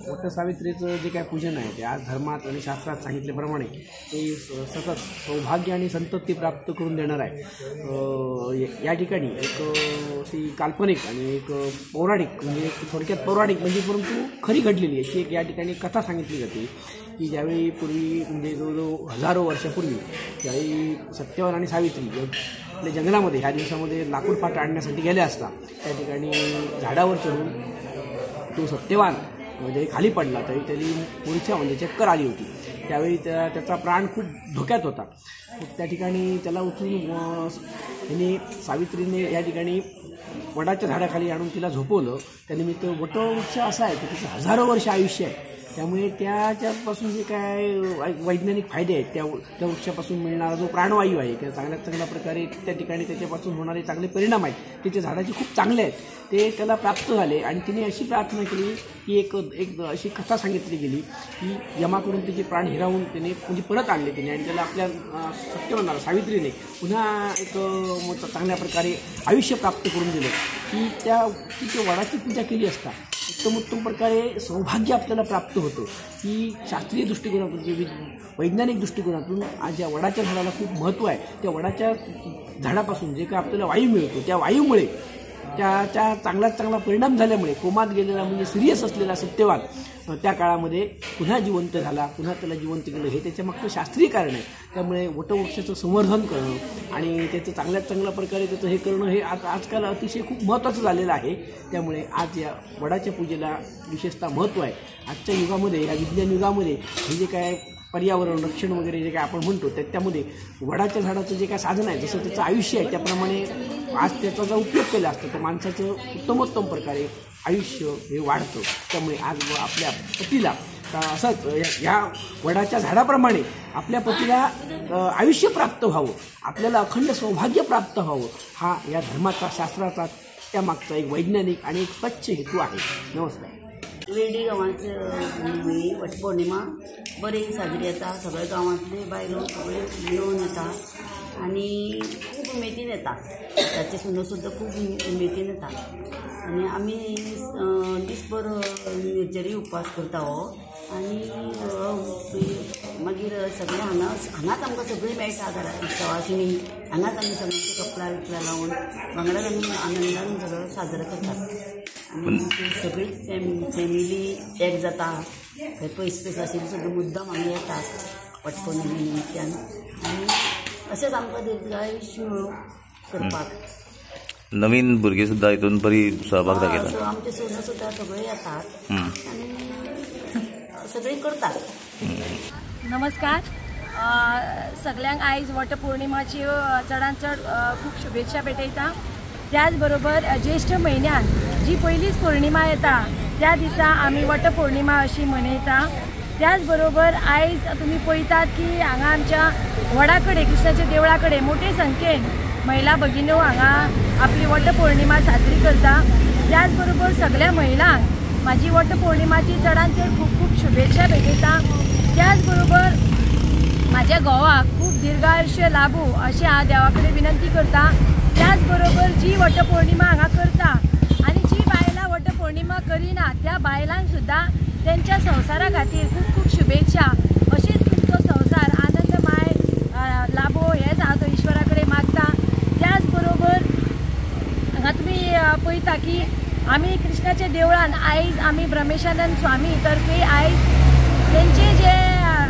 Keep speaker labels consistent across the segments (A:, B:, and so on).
A: वटसावित्रीचं जे काय पूजन आहे ते आज धर्मात आणि शास्त्रात सांगितल्याप्रमाणे ते सतत सौभाग्य आणि संतती प्राप्त करून देणार आहे. या ठिकाणी एक अशी काल्पनिक आणि एक पौराणिक म्हणजे एक थोडक्यात पौराणिक म्हणजे परंतु खरी घडलेली अशी एक या ठिकाणी कथा सांगितली जाते की ज्यावेळी पूर्वी म्हणजे जवळजवळ हजारो वर्षापूर्वी ज्यावेळी सत्यवान आणि सावित्री आपल्या जंगलामध्ये ह्या दिवसामध्ये लाकूड फाटा आणण्यासाठी गेले असता त्या ठिकाणी झाडावर चढून तो सत्यवान म्हणजे खाली पडला तरी त्याची मूर्छा म्हणजे चक्कर आली होती. त्यावेळी त्याचा प्राण खूप धोक्यात होता. त्या ठिकाणी त्याला उचलून त्यांनी सावित्रीने या ठिकाणी वडाच्या झाडाखाली आणून तिला झोपवलं. त्यानिमित्त वटवृक्ष असा आहे की त्याचं हजारो वर्ष आयुष्य आहे. त्यामुळे त्याच्यापासून जे काय वैज्ञानिक फायदे आहेत त्या त्या वृक्षापासून मिळणारा जो प्राणवायू आहे किंवा चांगल्या चांगल्या प्रकारे त्या ठिकाणी त्याच्यापासून होणारे चांगले परिणाम आहेत त्याच्या झाडाचे खूप चांगले आहेत ते त्याला प्राप्त झाले. आणि तिने अशी प्रार्थना केली की एक एक अशी कथा सांगितली गेली की यमाकडून तिचे प्राण हिरावून तिने म्हणजे परत आणले तिने आणि त्याला आपल्या सत्यवानाला सावित्रीने पुन्हा एक चांगल्या प्रकारे आयुष्य प्राप्त करून दिलं की त्या तिच्या वडाची पूजा केली असता उत्तमोत्तम प्रकारे सौभाग्य आपल्याला प्राप्त होतं. की शास्त्रीय दृष्टिकोनातून वैज्ञानिक दृष्टिकोनातून आज या वडाच्या झाडाला खूप महत्त्व आहे. त्या वडाच्या झाडापासून जे काय आपल्याला वायू मिळतो त्या वायूमुळे त्याच्या चांगल्यात चांगला परिणाम झाल्यामुळे कोमात गेलेला म्हणजे सिरियस असलेला सत्यवान त्या काळामध्ये पुन्हा जिवंत झाला, पुन्हा त्याला जिवंत केलं हे त्याच्या मागचं शास्त्रीय कारण आहे. त्यामुळे वटवृक्षाचं संवर्धन करणं आणि त्याचं चांगल्यात चांगल्या प्रकारे त्याचं हे करणं हे आज आजकाल अतिशय खूप महत्त्वाचं झालेलं आहे. त्यामुळे आज या वडाच्या पूजेला विशेषतः महत्त्व आहे. आजच्या युगामध्ये या विज्ञान युगामध्ये हे जे काय पर्यावरण रक्षण वगैरे जे काय आपण म्हणतो त्यामध्ये वडाच्या झाडाचं जे काय साधन आहे जसं त्याचं आयुष्य आहे त्याप्रमाणे आज त्याचा जर उपयोग केला असता तर माणसाचं उत्तमोत्तम प्रकारे आयुष्य हे वाढतं. त्यामुळे आज आपल्या पतीला असंच या वडाच्या झाडाप्रमाणे आपल्या पतीला आयुष्य प्राप्त व्हावं, आपल्याला अखंड सौभाग्य प्राप्त व्हावं हा या धर्माचा शास्त्राचा त्यामागचा एक वैज्ञानिक आणि एक स्वच्छ हेतू आहे. नमस्कार.
B: वेडी गांवांत वटपौर्णिमा बरी साजरी जाता. सगळे गांवांतले बायलो सगळे मेळून येता आनी खूब उमेदीन येता. ताचे सुनो सुद्दां खूब उमेदीन येता आनी आमी दीसभर निर्जरी उपवास करता हो आनी मागीर सगळें हांगा हांगाच आमकां सगळीं मेळटा घरा सवाशिणी हांगाच आमी सगळ्यांची कपलां बिपलां लावन वांगडाच आमी आनंदान सगळं साजरो करतात. आनी सगळी फॅमिली एक जाता, थंय पयस पयस आशिल्ली सगळी मुद्दाम हांगा येतात वटपौर्णिमे निमित्यान आनी अशेंच आमकां दीर्घायुष्य मेळूं करपाक.
C: नवीन भुरगीं सुद्दां हितून बरी सहभाग दाखयता.
B: आमचे सुनो सुद्दां सगळे येतात आनी सगळीं करतात.
D: नमस्कार सगळ्यांक आयज वटपौर्णिमाची चडान चड खूब शुभेच्छा भेटयता. त्याच बरोबर ज्येष्ठ म्हयन्यांत जी पयलीच पौर्णिमा येता त्या दिसा आमी वटपौर्णिमा अशी मनयता. त्याच बरोबर आयज तुमी पळयतात की हांगा आमच्या वडा कडेन कृष्णाच्या देवळा कडेन मोठे संख्येन महिला भगिन्यो हांगा आपली वटपौर्णिमा साजरी करता. त्याच बरोबर सगळ्या महिलांक म्हाजी वटपौर्णिमाची चडान चड खूब खूब शुभेच्छा भेटयता. त्याच बरोबर म्हाज्या घोवाक खूब दीर्घायुष्य लाभूं अशें हांव देवा कडेन विनंती करता. त्याच बरोबर जी वटपौर्णिमा हांगा करता आनी जी बायलां वटपौर्णिमा करिना त्या बायलांक सुद्दां तेंच्या संवसारा खातीर खूब खूब शुभेच्छा. अशीच तुमचो संवसार आनंदमाय लाभो हेच हांव तो ईश्वरा कडेन मागता. त्याच बरोबर हांगा तुमी पळयता की आमी कृष्णाच्या देवळान आयज आमी ब्रह्मेशानंद स्वामी तर्फे आयज तेंचे जे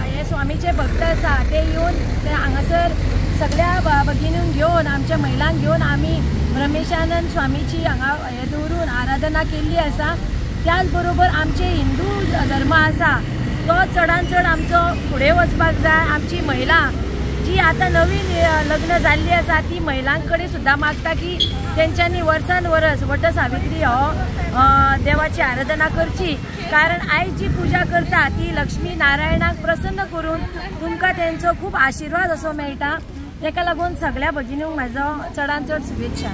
D: हे स्वामीचे भक्त आसा ते येवन ते हांगासर सगळ्या भगिनींक घेवन आमच्या महिलांक घेवन आमी ब्रह्मेशानंद स्वामीची हांगा हे दवरून आराधना केल्ली आसा. त्याच बरोबर आमचे हिंदू धर्म आसा तो चडान चड आमचो फुडें वचपाक जाय. आमची महिला जी आतां नवीन लग्न जाल्ली आसा ती महिलां कडेन सुद्दां मागता की तेंच्यांनी वर्सान वरस वट सावित्री हो देवाची आराधना करची, कारण आयज जी पुजा करता ती लक्ष्मी नारायणाक प्रसन्न करून तुमकां तेंचो खूब आशिर्वाद असो मेळटा. तेका लागून सगळ्या भगिनींक म्हाजो चडान चड शुभेच्छा.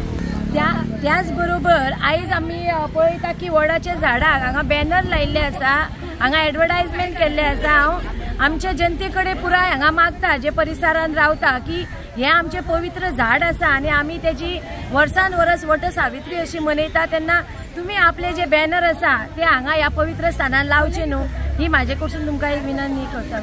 D: त्याच बरोबर आयज आमी पळयता की वडाच्या झाडाक हांगा बॅनर लायिल्ले आसा, हांगा एडवर्टायजमेंट केल्ले आसा. हांव आमच्या जनते कडेन पुराय हांगा मागता जे परिसरान रावता की हें आमचें पवित्र झाड आसा आनी आमी तेजी वर्सान वरस वट सावित्री अशी मनयता तेन्ना तुमी आपले जे बॅनर आसा ते हांगा ह्या पवित्र स्थानार लावचे न्हू, ही म्हाजे कडसून तुमकां एक विनंती करता.